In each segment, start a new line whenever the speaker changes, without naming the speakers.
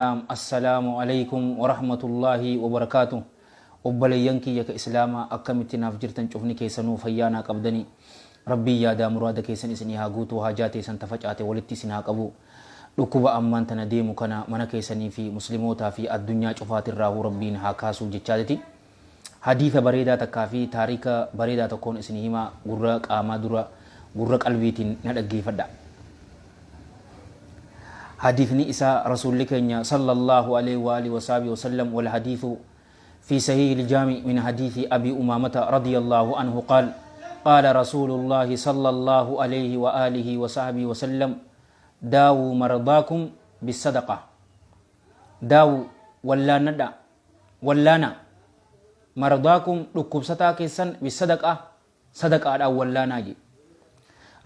Assalaamu Aleykum Warahmatullaahi Wabarakaatuh Obbaleyyan kiyya ka Islaamaa akkamitti naaf jirtan cufni keessanuu fayyaa naa qabdanii Rabbiin yaadaa muraada keessan isinii haa guutuu haajaa teessan ta facaate walitti isin haa qabu dhukkuba ammaan tana deemu kana mana keessanii fi muslimootaa fi addunyaa cufaatirraahuu Rabbiin haa kaasuu jechaatiti Hadiisa bareedaa takkaa fi taarika bareedaa tokkoon isinii hima gurra qaamaa dura gurra qalbiitiin na dhaggeeffadha. Hadiisni isaa Rasuulli keenya sallallahu alaihi wa alihi wa sahbihi wa sallam wal hadiisu fi sahihi al-jaami min hadiisi Abi Umaamata radiyallahu anhu qaal qaala Rasuulullahi sallallahu alaihi wa alihi wa sahbihi wa sallam daawuu mardaakum bisadaqa daawu wallaannadha wallaanaa. Mardaakum dhukkubsataa keessan bisadaqaa sadaqaadhaan wallaanaa jedhe.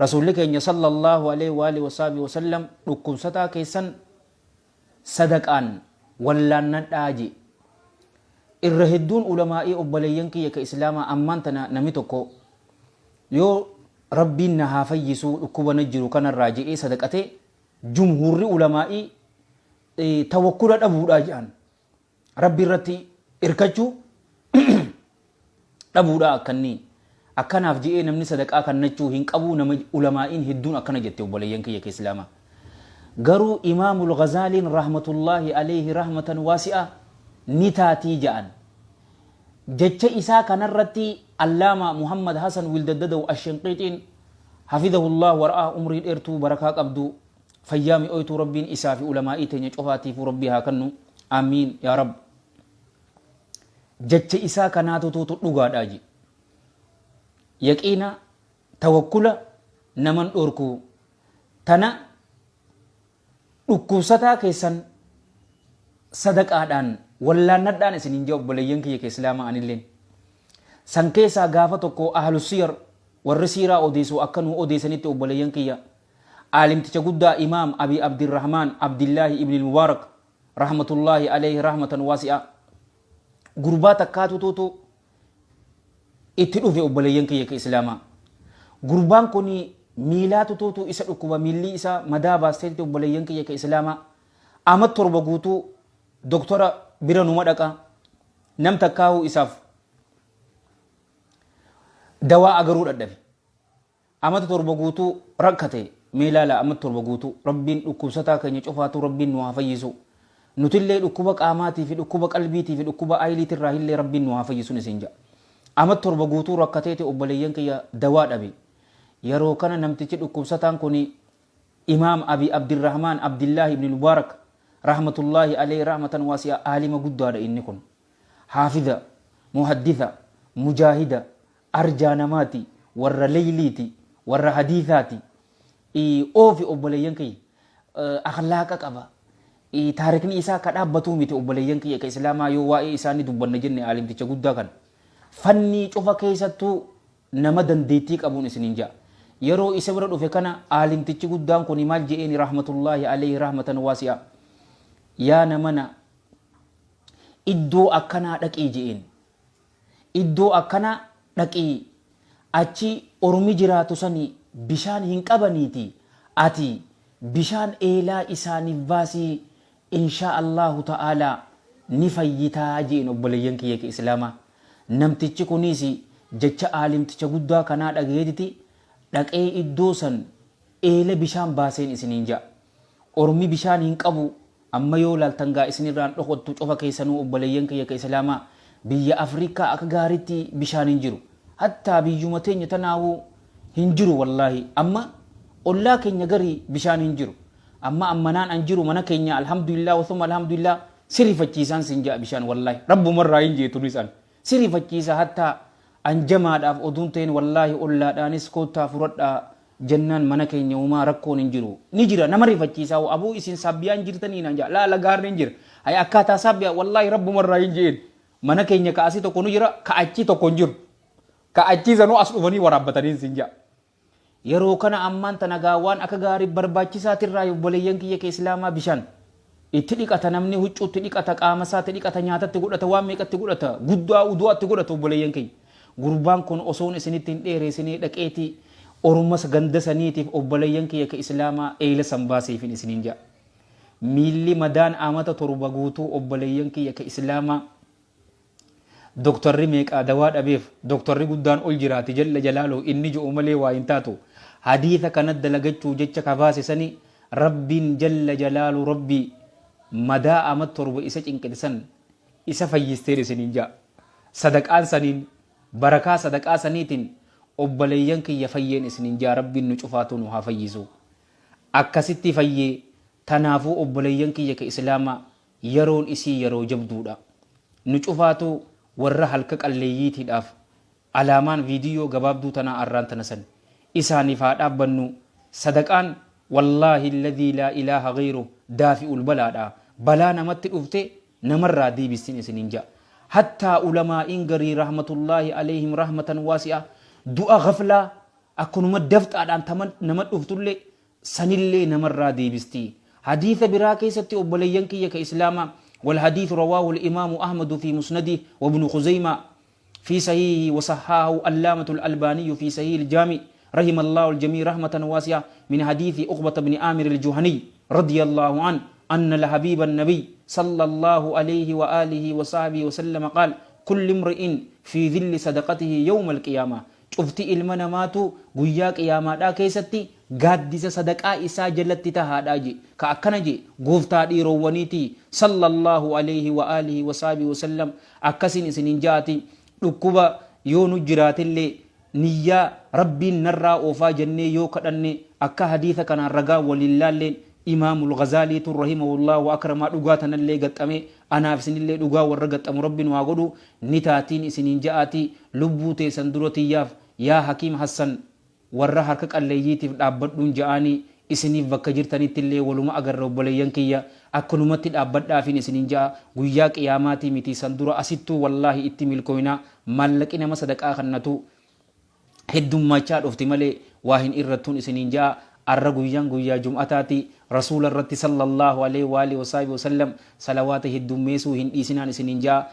Rasuulli keenya sallallahu alaihi wa alihi wasaabi wasallam dhukkubsataa keessan sadaqaan wallaannadhaa jedhe. Irra hedduun ulamaa'ii obboleeyyan kiyya ka islaamaa ammaan tana namni tokko yoo rabbiin na haa fayyisuu dhukkuba na jiru kanarraa je'ee sadaqate jumhuurri ulamaa'ii tawakkula dhabuudhaa jedhan. Rabbi irratti irkachuu dhabuudha akkanni akkanaaf je'ee namni sadaqaa kannachuu hin qabuu nama ulamaa'iin hedduun akkana jette obboleeyyan kiyya ka islaamaa. Garuu Imaamul Ghazaaliin rahmatullaahi alayhi rahmatan waasi'a ni taatii ja'an. Jecha isaa kanarratti Allaama Muhammad Hasan Wildaddadaw Ashinqiixiin hafidahullah wara'aa umrii dheertuu barakaa qabdu Fayyaa mi'ooytuu Rabbiin isaa fi ulamaa'ii teenya cofaatiifuu Rabbii haa kannu. Aamiin yaa Rabb. Jecha isaa kanaatutuutu dhugaadha ji. Yaqiina tawakkula naman dhorku. Tana dhukkubsataa keessan sadaqaadhaan wallaannadhaan isiniin jaa obboleeyyan kiyya ka islaamaa anilleen. San keessaa gaafa tokko ahlu siyar warri siiraa odeessu akka nuu odeessanitti obboleeyyan kiyya Aalimticha guddaa Imaam Abii Abdirrahmaan Abdillaahi ibnil Mubaarak rahmatullaahi aleyhi rahmatan waasi'a gurbaa takkaatutuutu itti dhufe obboleeyyan kiyya ka islaamaa. Gurbaan kun miilaatutuutu isa dhukkuba miilli isaa madaa baasteetti obboleeyyan kiyya ka islaamaa. Amat 7 guutuu doktora bira numa dhaqa nam takkaahuu isaaf dawaa agaruu dhadhabe. Amata 7 guutuu rakkate mee ilaalaa amata 7 guutuu rabbiin dhukkubsataa keenya cufaatuu rabbiin nu haa fayyisu nutillee dhukkuba qaamaatii fi dhukkuba qalbiitii fi dhukkuba ayiliitirraa illee rabbiin nu haa fayyisuun isin ja'a amata 7 guutuu rakkateeti obboleeyyan kiyya dawaa dhabe yeroo kana namtichi dhukkubsataan kun imaam abi abdirrahmaan abdillaahi ibn mubaarak rahmatullaahi alayhi rahmatan waasi'a aalima guddaadha inni kun haafidha muhadditha mujaahida arjaa namaati, warra leyliiti, warra hadiithaati. Oofi obboleeyyan kiyya akhlaaqa qaba. Taarikni isaa ka dhaabbatuu miti obboleeyyan kiyya ka islaamaa yoo waa'ee isaanii dubbanna jenne aalimticha guddaa kana. Fannii cufa keessattuu nama dandeettii qabuun isiniin ja'a. Yeroo isa bira dhufe kana aalimtichi guddaan kun maal je'eeni rahmatullaahi alayhi rahmatan waasi'a. Yaa namana iddoo akkanaa dhaqii je'een. Iddoo akkanaa dhaqii achi ormi jiraatu sani bishaan hin qabaniiti ati bishaan eelaa isaaniif baasii inshaa Allaahu ta'aalaa ni fayyitaa je'een obboleeyyan kiyya ka islaamaa. Namtichi kuniis jecha aalimticha guddaa kanaa dhagayeetiti dhaqee iddoo san eela bishaan baaseen isiniin ja'a. Ormi bishaan hin qabu Amma yoo laaltan gaa isinirraa hin dhokottu cufa keessanuu obboleeyyan kiyya ka islaamaa biyya Afrikaa akka gaaritti bishaan hin jiru. Hattaa biyyuma teenya tanaahuu hin jiru wallaahi. Amma ollaa keenya garii bishaan hin jiru. Amma ammanaan an jiru mana keenya alhamdulillah wasuma alhamdulillah si rifachiisaan sin ja'a bishaan wallaahi. Rabbumarraa hin jeetunis an. Si rifachiisa hattaa an jamaadhaaf oduun ta'in wallaahi ollaadhaanis koottaa furadhaa jennaan mana keenya homaa rakkoon hin jiru. Ni jira nama rifachiisaa hoo aboo isin saabbiyaan jirtanii naan jedha laa lagaarri hin jira. Hay akkaataa saabbiyaa wallaahi rabbumarraa hin je'een. Mana keenya ka asii tokko ni jira ka achii tokko hin jiru. Ka achii sanuu as dhufanii waraabbatanii sin jedha. Yeroo kana ammaan tana gaa waan akka gaarii barbaachisaatirraa obboleeyyan kiyya ka islaamaa bishaan itti dhiqata namni huccuutti dhiqata qaama isaatti dhiqata nyaatatti godhata waan meeqatti godhata guddaa udu'atti godhata obboleeyyan kiyya. Gurbaan kun osoon isinitti hin dheereessinee dhaqeeti ormas ganda saniitiif obboleeyyan kiyya ka islaamaa eeyla san baaseefin isiniin ja'a. Miilli madaan amata 7 guutuu obboleeyyan kiyya ka islaamaa Doktarri meeqaa dawaa dhabeef doktarri guddaan ol jiraati jalla jalaaluhu inni je'u malee waa hin taatu. Hadiisa kana dalagachuu jecha ka baase sani Rabbiin jalla jalaalu Rabbii madaa amat 7 isa cinqite san isa fayyisteen isiniin ja'a. Sadaqaan saniin barakaa sadaqaa saniitiin obboleeyyan kiyya fayyeen isiniin ja'a Rabbiin nu cufaatuu nu haa fayyisu. Akkasitti fayyee tanaafuu obboleeyyan kiyya ka islaamaa Yaroon isii yaroo jabduudha. Nu cufaatuu warra halka qalleeyyiitiidhaaf alaamaan viidiyyoo gabaabduu tanaa arraan tana sani. Isaaniif haa dhaabbannuu. Sadaqaan wallaahi alladhii laa ilaaha ghayruh daafi'ul balaadha. Balaa namatti dhufte namarraa deebistin isiniin ja'a. Hattaa ulamaa'iin garii rahmatullaahi alayhim rahmatan waasi'a du'a ghaflaa akkanuma dafxaadhaan tama nama dhuftullee sanillee namarraa deebisti. Hadiisa biraa keessatti obboleeyyan kiyya ka islaamaa wal hadiisu rawaahu al-imaamu Ahmadu fi musnadih wa ibnu Khuzaymaa fi sahiihihi wa sahhaahu allaamatul albaaniyyu fi sahiihil jaami rahimallaahu al-jamii rahmatan waasi'a min hadiisi Uqbata bni Aamir al-Juhaniy radiyallaahu an anna al-habiiba an-nabiy sallallaahu alayhi wa aalihi wa sahbihi wa sallama qaal kulli imri'in fi dhilli sadaqatihi yawma al-qiyaamah Cufti ilma namaatuu guyyaa qiyaamaadhaa keessatti gaaddisa sadaqaa isaa jalatti tahaadha je. Ka akkana je gooftaa dhiirowwaniiti sallallaahu aleeyhi wa aalihi wa sahbihi wa sallam akkasiin isiniin ja'ati dhukkuba yoo nu jiraatellee niyyaa Rabbiin narraa oofaa jennee yoo kadhanne akka hadiisa kanaan ragaa waliin laalleen Imaamul Ghazaaliitu rahimahullaahu wa akramaa dhugaa tanallee gaxxame anaaf isinillee dhugaa warra gaxxamu Rabbi nu haa godhu ni taatiin isiniin ja'aatii lubbuu teessan dura tiyyaaf yaa Hakiim Hassan warra harka qalleeyyiitiif dhaabbadhuun ja'aanii isiniif bakka jirtanittillee waluma agarra obboleeyyan kiyya akkanumatti dhaabbadhaafiin isiniin ja'a guyyaa qiyaamaatii mitii san dura asittuu wallaahi itti milkooynaa maallaqi nama sadaqaa kannatu heddummaachaa dhufti malee waa hin irrattuun isiniin ja'a arra guyyaan guyyaa jum'ataati rasuula irratti sallallaahu aleyhi wa aalihi wa sahbihi wa sallam salawaata heddummeesuu hin dhiisinaan isiniin ja'a.